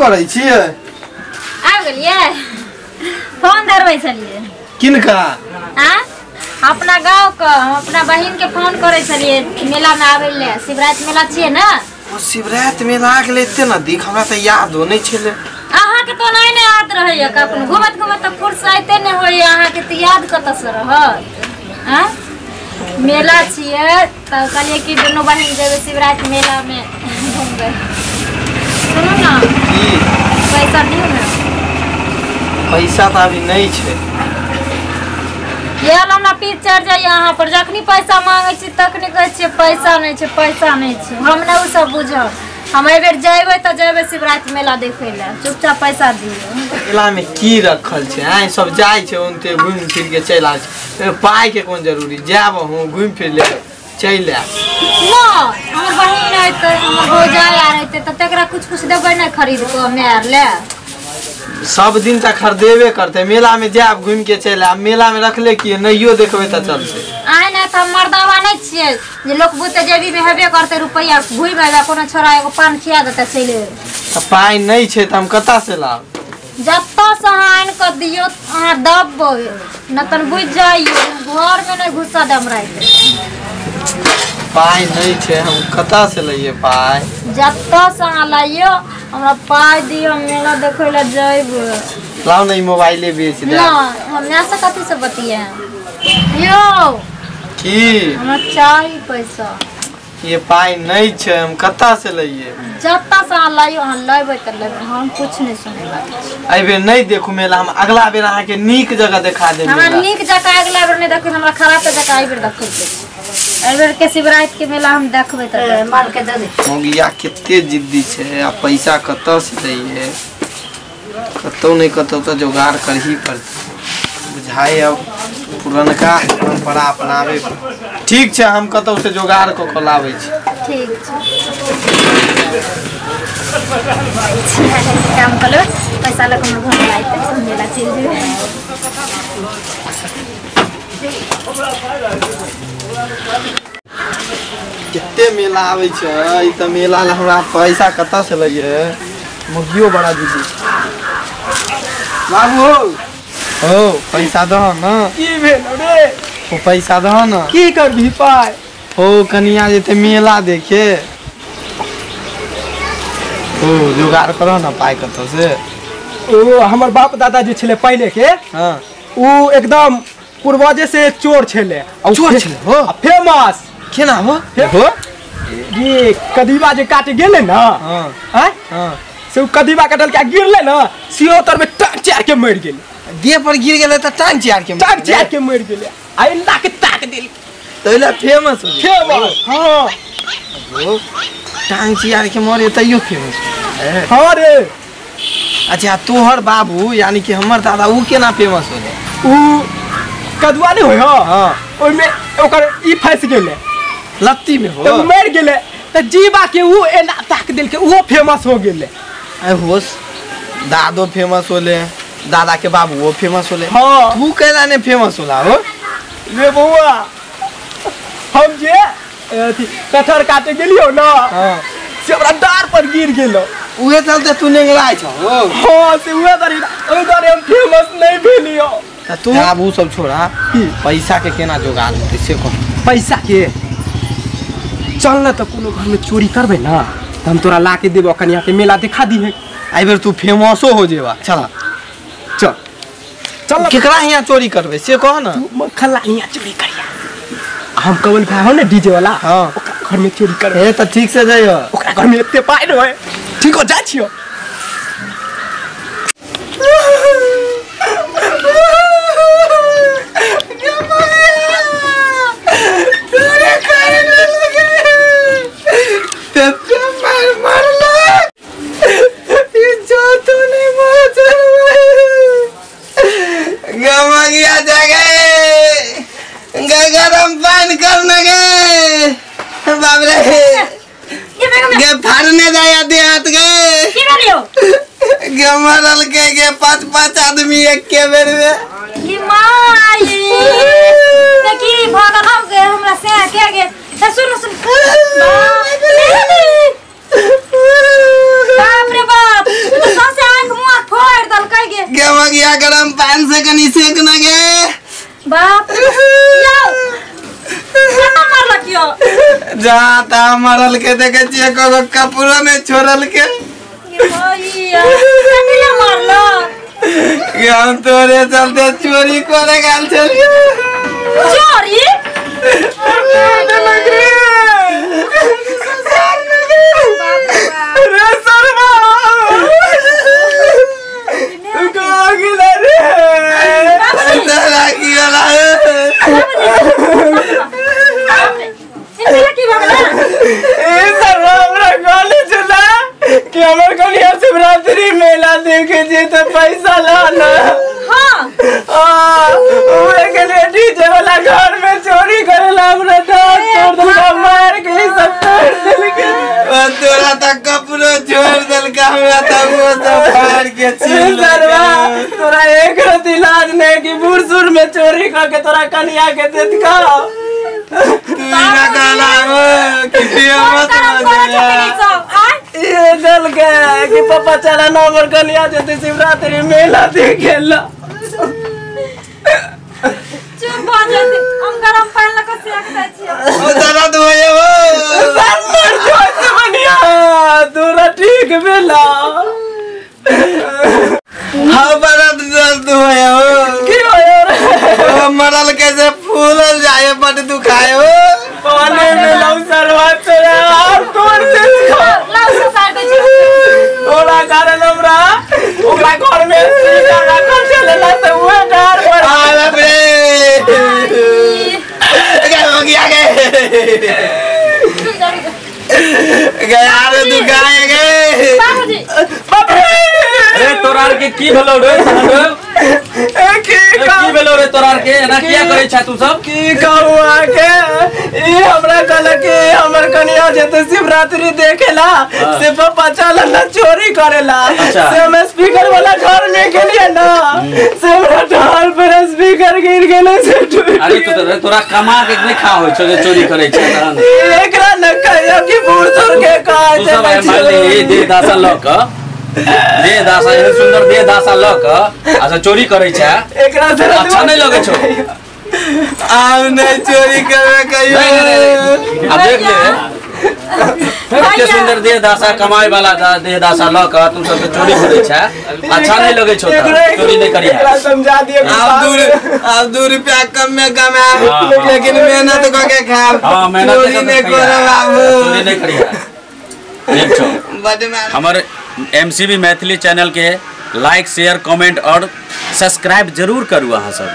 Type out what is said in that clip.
करै छियै? आबि गेलियै? फोन धरबै छलियै। किनका? आ अपना गाँव के, हम अपना बहिन के फोन करै छलियै मेला में आबै ले। शिवरात्रि मेला छियै ना? ओ शिवरात्रि मेला के लेते ना देख, हमरा त याद हो नहीं छले। अहाँ के तो नहीं ने याद रहैया कखनो, घूमत घूमत त फुर्सते नहीं होइया, अहाँ के त याद कतऽ से रहत? आ मेला छियै तब कहलियै कि दुनू बहिन जेबै शिवरात्रि मेला में घूमबै। सुनू ना, की पैसा दियौ ना। पैसा त अभी नहीं छै। यार हमरा पीठ चढ़ जाइए अहाँ पर, जखनी पैसा मांगे छी तखनी कहै छियै पैसा नहीं छै, पैसा नहीं छै। हम ने ओ सब बुझब, हम एहि बेर जेबै तऽ जेबै शिवरात्रि मेला देखै लए। चुपचाप पैसा दियौ। मेला में की रखल छै? आइ सब जाइ छै ओनते घूमि फिर के चलि आबै छै, पाइ के कोन जरूरी? जायब अहूँ घूमि फिर लेब चलि आयब। नहि, हमर बहिन अयतै, हमर भौजाइ आर अयतै तऽ तकरा कुछ कुछ देबै ने खरीद कऽ हमे आर लए। सब दिन तऽ खरीदेबे करतै। मेला में जायब घूमि के चलि आयब। मेला में रखले की नहियो देखबै तऽ चलतै। आइ नहि तऽ हम मर्दावा नहि छियै जे लोक बुझतै जेबी में हेबे करतै रुपैआ, घुमि अयबै कोनो छोरा एगो पान खिया देतै चलि अयबै। तऽ पाइ नहि छै तऽ हम कतऽ से लाब? जतऽ से अहाँ आनि कऽ दियौ अहाँ दबबै, नहि तऽ बुझि जाइयौ घरमे नहि घुसऽ देब राति। पाइ नहि छै, हम कतऽ से लैयै पाइ? जतऽ से अहाँ लैयौ हमरा पाइ दियौ, मेला देखै लए जेबै। लाउ ने ई मोबाइले बेच दे। नहि, हमरा से कथी से बतियाएब यौ? की हमरा चाही पैसा। ये पाइ नहीं छै, हम कतऽ से लैयै? जतऽ से अहाँ लैयौ, अहाँ लेबै तऽ लेबै, हम कुछ नहि सुनै वाला छी। एहि बेर नहीं देखू मेला, हम अगला बेर अहाँके नीक जगह देखा देब। हमरा नीक जगह अगला बेर नहि देखबै, हमरा खराब जगह एहि बेर देखै के छै। एहि बेर के शिवरात्रि के मेला हम देखबै तऽ माल के दे दे। मौगिया कते जिद्दी छै, आ पैसा कतऽ से लैयै? कतौ नहि कतौ तऽ जोगाड़ करही पड़तै। बुझाइ अब पुरनका परम्परा अपनाबै। ठीक छै, हम कतौ से जोगाड़ कऽ कऽ लाबै छी। ठीक छै, काम कऽ लेबै, पैसा लऽ कऽ हमर घर आयतै, मेला चलि जेबै। कते मेला आबै छै, ई तऽ मेला लए हमरा पैसा कतऽ से लैयै? मौगियो बड़ा जिद्दी। बाबू हो, पैसा दह न। की भेल रे? ओ पैसा दह न। की करबही पाइ? हो कनिया जेतै मेला देखे, ओ जोगाड़ करह न पाइ कतऽ से। ओ हमर बाप दादा जे छलै पहिले के, हाँ, ओ एकदम पूर्वजे से चोर छलै। चोर छलै हो? फेमस। केना हो? हो ये कदीमा जे काटे गेलै ना, हाँ, हाँ, से ओ कदीमा कटल के गिरलै ना, सियो तर में टांग चार के मरि गेलै। देह पर गिर गेलै तऽ टांग चार के? टांग चार के मरि गेलै आ एना के ताक देल। तऽ ओहि फेमस हो? फेमस, हाँ। टांग चियार के मरे तैयो फेमस? हाँ रे। अच्छा तोहर बाबू यानी कि हमर दादा उ केना फेमस होलै? उ कदुआ नहीं होय, हाँ, ओहिमे ओकर ई फंसि गेलै लत्ती में हो, तऽ मरि गेलै, तऽ जीवा के उ एना ताक देलकै, उहो फेमस हो गेलै। आइ होस दादो फेमस होले, दादा के बाबूओ फेमस होले, हाँ, तू कैला ने फेमस होला हो? रे बौआ, हम जे अथी कटहर काटे गेलियौ ना, हाँ, से हमरा डार पर गिर गेलो, उहे चलते तू नेंगलाइ छौ? हाँ, से उहे दुआरे, ओहि दुआरे हम फेमस नहीं भेलियौ। तऽ तू आब उ सब छोड़ा, पैसा के केना जोगाड़ होतै से कह। पैसा के चल ना तऽ कोनो घर में चोरी करबै ना तऽ हम तोरा ला के देबो, कनिया के मेला देखा दीहे। एहि बेर तू फेमसो हो जेबा। चल चल चल, केकरा हियाँ चोरी करबै से कह ना। तू मखला हियाँ चोरी करिया, हम कवन भाई हो ना डीजे वाला, हाँ, ओकरा घर में चोरी करबै। हे तऽ ठीक से जइयो, ओकरा घर में एते पाइ रहै। ठीक हो जाइ छियो। गरम पानी करने गए, बाप रे, गे फाड़ने जाया देहात गए, की भेलियौ? गे मरल के गे पांच पांच आदमी एक के बेर में। ई माई देखी भगल हो गे हमरा से के गे। सुन सुन, बाप रे बाप, तो सबसे आंख मुंह फोड़ दलकै गे। गे मगिया गरम पान से कनी सेक न गे। बाप रे यौ केना मारलक यौ? जा ता मरल के देखे छियै कगो कपड़ो नै छोड़ल के। ये भैया कथी मारलक? गे हम तोरे चलते चोरी करे गेल छलियै। चोरी? रे सरवा तू कहाँ गेला रे? तोरा की होला? इनका की भऽ गेलै? ए सरवा हमरा कहले छला कि हमर कनिया शिवरात्रि मेला देखे जे त पैसा ला ना। हां उहे के लिए डीजे वाला घर में चोरी करेला हमरा डांट तोड़ देलका, मार के ई सब तोड़ देलका। तोरा त कपड़ो छोड़ देलका, हमरा त वो सब फाड़ के चीर सरवा तोरा एक रति लाज नहीं कि बूढ़ सूढ़ में चोरी करके तोरा कनिया के देत का? तू ना कहला कि बेमत हो जाए। ये दल के कि पापा चला ना हमर कनिया जेते शिवरात्रि मेला देखेला। चुप भऽ जेतै, हम गरम पानि लऽ कऽ सेक दै छियै। ओ दर्द होय हो। सर मर जो से बनिया तोरा ठीक भेला। हाँ बड़ा दर्द होय हो। की होय रे? ओ मरल के से फूलल जाए बड दुखाए हो। पानी में लौ सरवा तोरा और तोड़ देलका। लाउ ससार दै छियै। तोरा कारण हमरा ओकरा घर में स्पीकर राखल छलै से उहे डर पर आ बाप रे गए हो गया गए गया रे दुखाए गए। बाबूजी बाप रे। अरे तोरा आर के की भेलौ रे? ए की की भेलौ रे तोरा आर के? एना किया करै छै तू सब? की कहू आके ई हमरा कहलक कि हमर कनिया जेते शिवरात्रि देखेला से पापा चल ना चोरी करेला। से हम स्पीकर वाला घर में गेलिए ना से हमरा ढाल पर स्पीकर गिर गेलै से टूट। अरे तो तोरा कमा के नहि खा होइ छौ जे चोरी करै छै तहन? एकरा न कहियो कि बूढ़ सूढ़ के काज तू सब आइ मान ले देह दासा लऽ कऽ, देह दासा एहन सुन्दर देह दासा लऽ कऽ अच्छा चोरी करै छै, एकरा से अच्छा नहि लगै छौ? आब नहीं चोरी करबे कहियो। आब देख ले एते सुन्दर देह दासा कमाए वाला देह दासा लऽ कऽ तू सब चोरी करै छै, अच्छा नहि लगै छौ? चोरी नहि करिहे। एकरा समझा दियो कि आब 2 रुपया कम में कमाएब लेकिन मेहनत कऽ के खाएब। हां मेहनत चोरी नहि करब आब। चोरी नहि करिहे। ठीक छौ। हमर MCB Maithili channel के लाइक शेयर कमेंट और सब्सक्राइब जरूर करू अहाँ सब।